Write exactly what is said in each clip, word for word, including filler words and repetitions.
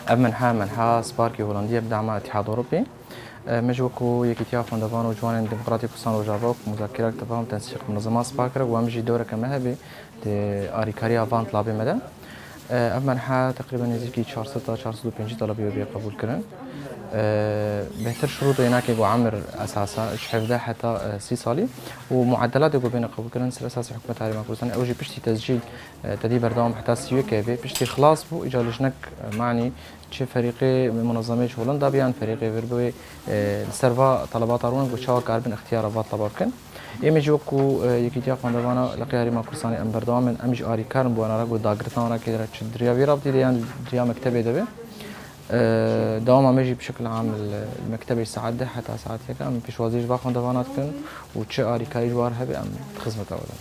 Ev menha, menha Sparkê Holandî ye bi dema Îtîhad Ewropê. E, me ji wekû Yekîtiya Xwendevan û Ciwanên Demokratîk Kurdistan Rojava û muzakerek tevahum tensîq munezema Spark kir û em jî dewreke me hebe di arîkariya van talabê me de. E, ev menha teqrîben nêzîkî çar sed ta çar sed û pêncî talabî wê bê qebûl kirin. E, bêhtir şurûtê hinekê ku emir esas e, ji hevdeh heta, e, sî salî û muedelatê ku bêne qebûl kirin ser esasê hikûmeta Herêma Kurdistanê, ew jî piştî tescîl, e, te dî berdewam heta sî û yek bê, piştî xilas bû, îca li jinek, e, manî çi ferîqê munezemê ji Holanda bê yan ferîqê vir bê, e, li ser va talebata rûnin ku çawa karibin ixtiyara va taleba bikin. Ê me jî wekû, e, Yekîtiya Xwendevana Leqê Herêma Kurdistanê em berdewam in, em jî arîkar in bi wana re ku dagirtina wan re kê re çi di riya vî rabitî de yan di riya mektebê de be. E, dewama me jî bi şekil am li, li mektebê ji saet deh heta saet yek em pêşwazî ji va xwendevana dikin û çi arîkarî ji war hebe em di xizmeta we de.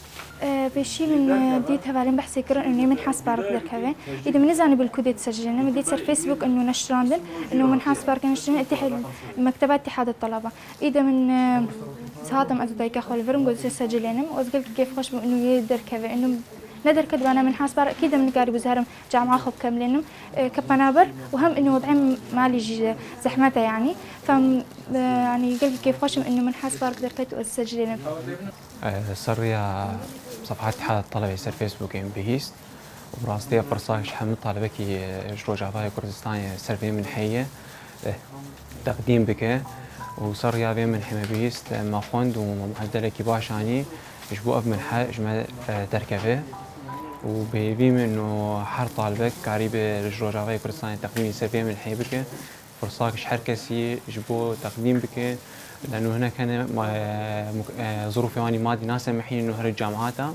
E, pêşî min, e, dît hevalên behsê kirin û nê min hesparek derkeve. Îdî min nizanî bi li ku dê disecilîne. Min dît ser Facebook û neştirandin û min hesparek neştirîne Îtîhad, Mekteba Îtîhad Talaba. Îdî min, e, hatim ez û dayika xwe li vir im, got secilînim. Ez gelkî kêfxweş bûm û yê derkeve. Û ne derket bana min hesparek, îdî min nikarîbû ziherim camia xwe bikemlînim. E, ke penaber û hem û wed'ê malî jî zehmet e yanî. Fem, e, yanî gelkî kêfxweş im û min hesparek derket û ez secilînim. Ser rêya sefha Îtîhad Talebê ser Facebookê min bihîst û bi rastî ev firsa ji hemû talebekî ji Rojavayê Kurdistanê ser vê minheyê teqdîm bike û ser rêya vê minhê me bihîst, me xwend û muedelekî baş anî ji bo ev minhe ji me derkeve û bi hêvî min û her talebek karîbe ji Rojavayê Kurdistanê teqdîmî ser vê minheyê bike. Firsak ji her kesî ji bo teqdîm bike. Leno hinek hene, ma-, e, muk-, e, zirûfê wan î madî nasemihînin û here camata.